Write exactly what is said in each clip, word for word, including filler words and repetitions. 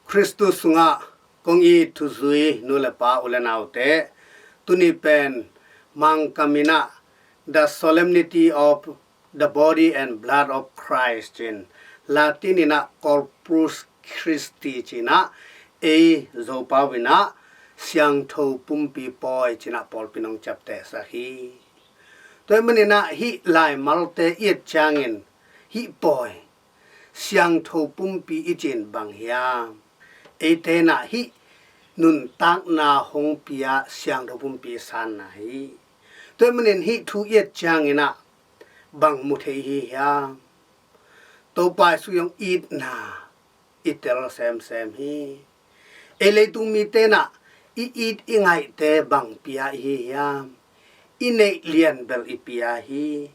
Khristu sungah kong it thuzui nu le pa, u le naute, tuni pen Mangkam in ah The Solemnity of the Body and Blood of Christ ci-in, Latin in ah Corpus Christi ci-in ah, ei Zopau in ah Siangtho Pumpi Pawi ci-in ah pawlpi in hong ciaptehsak hi. Tua ahih manin ah hih laimalte i et ciangin hih pawi, Siangtho Pumpi i cih in bang hiam? Eite in ah hih nuntakna hong pia Siangtho Pumpi i sanna hi. Tua ahih manin hih thu i et ciangin ah bang mu thei i hi hiam? Topa Jesu i hong itna i tel semsem hi. Ei leitung mite in ah i it i ngaihte bang pia i hi hiam? I neih lian bel i pia hi.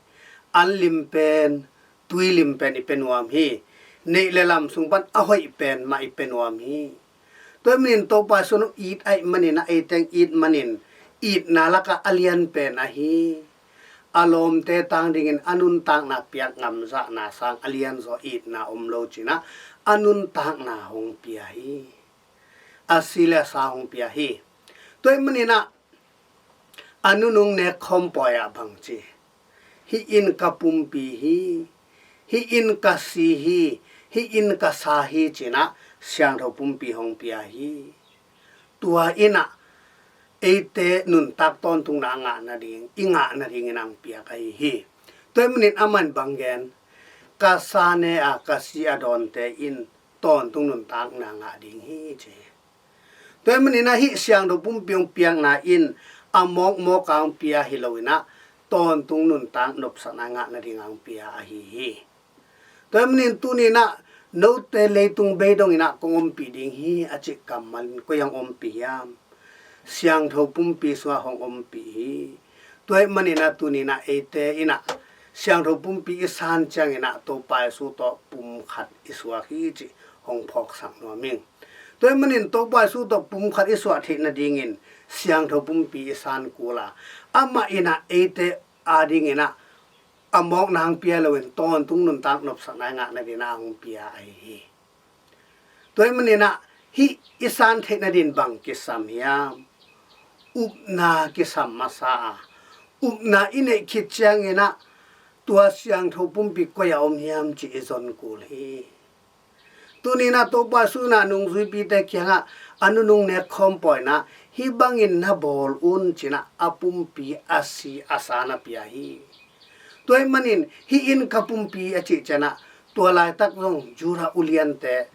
An lim pen, tui lim pen i pia nuam hi. Neih le lam sung pan a hoih pen mah i pia nuam hi. Tua ahih manin Topa Jesu in hong it ahih manin ah, eite hong it manin, itna lakah a lian pen ahi, a lawmte tang dingin a nuntakna piak ngam zahna sang a lianzaw itna om lo ci-in ah a nuntakna hong pia hi. A si le a sa hong pia hi. Tua ahih manin ah a nunung nek khawm pawi ah bang ci, hih in ka pumpi hi, hih in ka si hi, hih in ka sa hi ci-in ah Siangtho Pumpi hong pia hi. Tua in ah eite nuntak tawntungna a ngah nading, i ngah nadingin hong piak ahi hi. Tua ahih manin amah in bang gen, ka sa ne a, ka si a dawnte in tawntung nuntakna ngah ding hi ci. Tua ahih manin ah hih Siangtho Pumpi hong piakna in a mawkmawk a hong pia hi lo in ah, tawntung nuntak nopsakna ngah nading a hong pia ahi hi. Tua ahih manin tuni in ah note leitung bei dong in ah kong ompih ding hi a cih kammal in koi ah hong ompih hiam? Siangtho Pumpi sungah hong ompih hi. Tua ahih manin ah tuni in ah eite in ah Siangtho Pumpi i san ciangin ah Topa Jesu tawh pumkhat i suak hi cih hong phawksak nuam ing. Tua ahih manin Topa Jesu tawh pumkhat i suah theih nadingin Siangtho Pumpi i san kul a, amah in ah eite adingin ah a mawkna hong pia lo in tawntung nuntak nopsakna i ngah nadingin ah hong pia ahi hi. Tua ahih manin ah hih i san theih nadingin bang kisam hiam? Upna kisam masa a, upna i neih khit ciangin ah tua Siangtho Pumpi koi ah om hiam cih i zon kul hi. Tuni in ah Topa Jesu in ah nungzuipite kiangah a nunung nek khawm pawi in ah, hih bangin na bawl un ci-in ah a pumpi, a si, a sa na pia hi. Tua ahih manin hih in ka pumpi a cih ciangin ah tua laitak zong Judah uliante,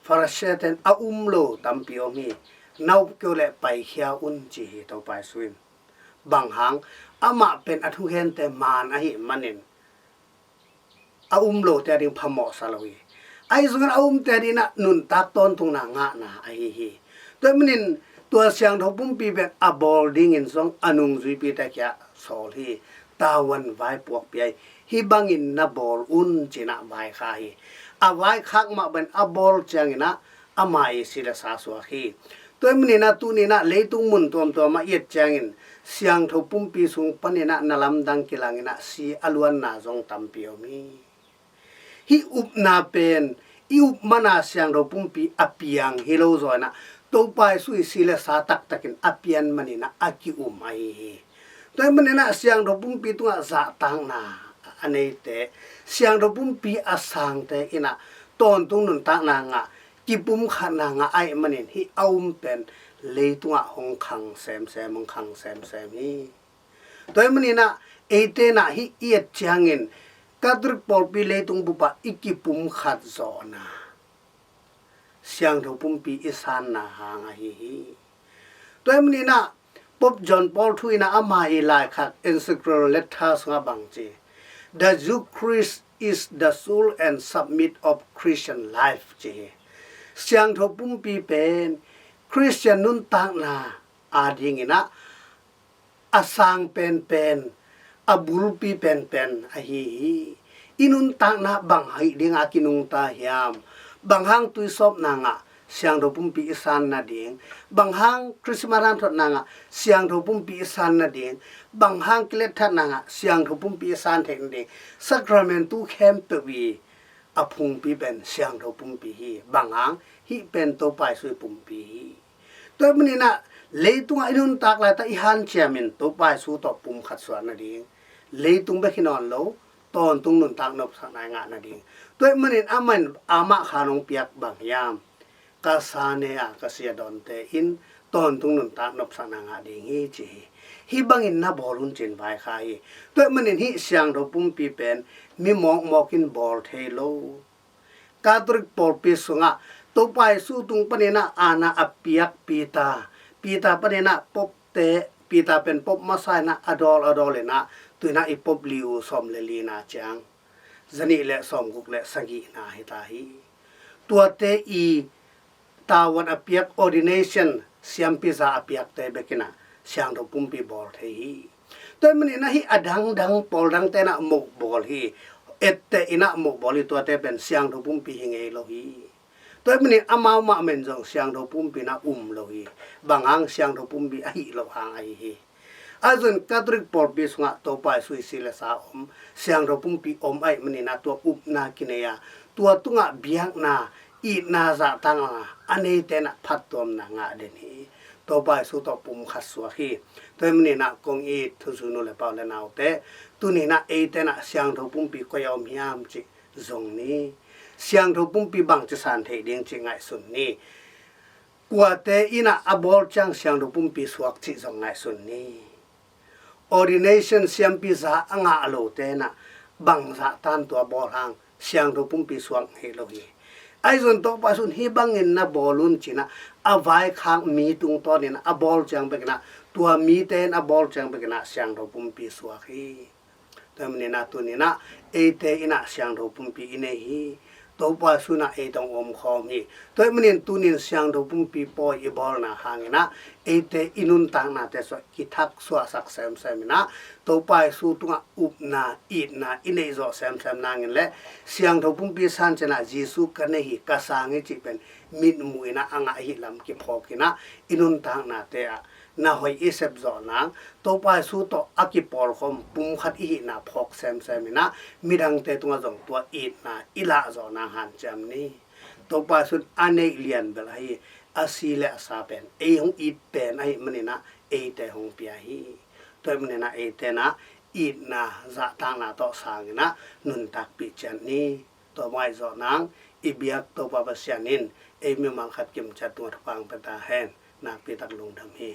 Pharisee-te in a um lo tampi om hi. Na up kei uh leh paikhia un ci hi Topa Jesu in. Bang hang? Amah pen a thugente man ahih manin a um lote ading phamawhsa lo hi. Ahi zongin a umte adingin ah nuntak tawntungna ngahna ahi hi. Tua ahih manin tua Siangtho Pumpi pen a bawl dingin zong a nungzuipite kiangah sawl hi. Tavuan vai puak pia hi. Hih bangin na bawl un ci-in ah vaikhak hi. A vaikhak mah bangin a bawl ciangin ah ama i si le sa suak hi. Tua ahih manin ah tuni in ah leitung mun tuamtuam ah i et ciangin Siangtho Pumpi sung panin ah na lamdang kilangin ah si a luanna zong tampi om hi. Hih upna pen i up man a Siangtho Pumpi a piang hi lo zaw in ah, Topa Jesu i si le sa taktakin a pian manin ah a ki-um ahi hi. Tua ahih manin ah Siangtho Pumpi tungah zahtakna a neite, Siangtho Pumpi a sangte in ah tawntung nuntakna ngah, kipumkhatna ngah ahih manin hih a um pen leitungah hong khang semsem, hong khang semsem hi. Tua ahih manin ah eite in ah hih i et ciangin Catholic pawlpi leitung bup ah i kipumkhat zawhna Siangtho Pumpi i sanna hang ahi hi. Tua ahih manin ah Pope John Paul thu in ah ama i laikhak Encyclical Letter sungah bang ci, "The Eucharist is the soul and summit of Christian life," ci hi. Siangtho Pumpi pen Khristian nuntakna adingin ah a sang penpen, a bulpi penpen ahi hi. I nuntakna bang hih dinga kinungta hiam? Bang hang tuisawpna ngah, Siangtho Pumpi i san nading? Bang hang Christmas hanthotna ngah, Siangtho Pumpi i san nading? Bang hang kiletthatna ngah, Siangtho Pumpi i san theih nading? Sacrament tu khempeuh i a phungpi pen siangtho pumpi hi. Bang hang? Hih pen Topa Jesu i pumpi hi. Tua ahih manin ah leitungah i nuntak laitak i hanciam in Topa Jesu tawh pumkhat suah nading, leitung bek hi nawn lo, tawntung nuntak nopsakna i ngah nading. Tua ahih manin amah in amah khan hong piak bang hiam? Ka sa ne a, ka si a dawnte in tawntung nuntak nopsakna ngah ding hi, ci hi. Hih bangin na bawl un, ci-in vaikhak hi. Tua ahih manin hih siangtho pumpi pen mi mawkmawk in bawl thei lo. Catholic pawlpi sungah Topa Jesu tung panin ah aana a piak Peter, Peter panin ah popte, Peter pen pop masa in ah a dawl a dawl in ah, tu-in ah i pop li uh sawm le lina ciang, zanih le sawmguk le sagihna hi ta hi. Tuate i tavuan a piak, ordination, siampi za a piakte bek in ah siangtho pumpi bawl thei hi. Tua ahih manin ah hih a dangdang, pawl dangte in ah moh bawl hi. Etteh in ah moh bawl hi, tuate pen siangtho pumpi hi ngei lo hi. Tua ahih manin amau mahmah in zong siangtho pumpi in ah um lo hi. Bang hang? Siangtho pumpi ahih loh hang ahi hi. Ahi zongin Catholic pawlpi sungah Topa Jesu i si le sa om, siangtho pumpi om ahih manin ah tua upna kinei a, tua tungah biakna, itna, zahtakna a neite in ah phattuamna ngah den hi. Topa Jesu tawh pumkhat suak hi. Tua ahih manin ah kong it thuzui nu le pa u le naute, tuni-in ah eite in ah siangtho pumpi koi a om hiam cih zong ni. Siangtho pumpi bangci san theih ding cih ngaihsun ni. Kuate in ah a bawl ciang siangtho pumpi suak cih zong ngaihsun ni. Ordination, siampi za a ngah lote in ah bang zahtan tua bawl hang? Siangtho pumpi suak ngei lo hi. Ahi zongin Topa Jesu in hih bangin na bawl un, ci-in ah a vaikhak mi tungtawn in ah a bawl ciang bek in ah, tua mite in a bawl ciang bek in ah siangtho pumpi suak hi. Tua ahih manin ah tuni-in ah eite in ah siangtho pumpi i nei hi. Topa Jesu in ah ei tawh hong omkhawm hi. Tua ahih manin tuni-in siangtho pumpi pawi i bawlna hangin ah eite i nuntaknate sungah kithak suahsak semsem in ah, Topa Jesu tungah upna, itna i neih zawh semsem nangin le siangtho pumpi san ciang ah Jesu ka nei hi, ka sang hi cih pen mitmuh in ah a ngah ahih lam kiphawk in ah i nuntaknate ah na hoih i sep zawh nang, Topa Jesu tawh a kipawlkhawm pumkhat i hihna phawk semsem in ah midangte tungah zong tua itna i lah zawh nang hanciam ni. Topa Jesu in a neih lian bel ahi, a si le a sa pen ei hong it pen ahih manin ah eite hong pia hi. Tua ahih manin ah eite in ah itna, zahtakna tawh sang in ah nuntakpih ciat ni. Tua mah ahi zongin i biak Topa Pasian in ei mimal khat kimciat tungah thupha hong pia ta hen. Nakpi tak lungdam hi.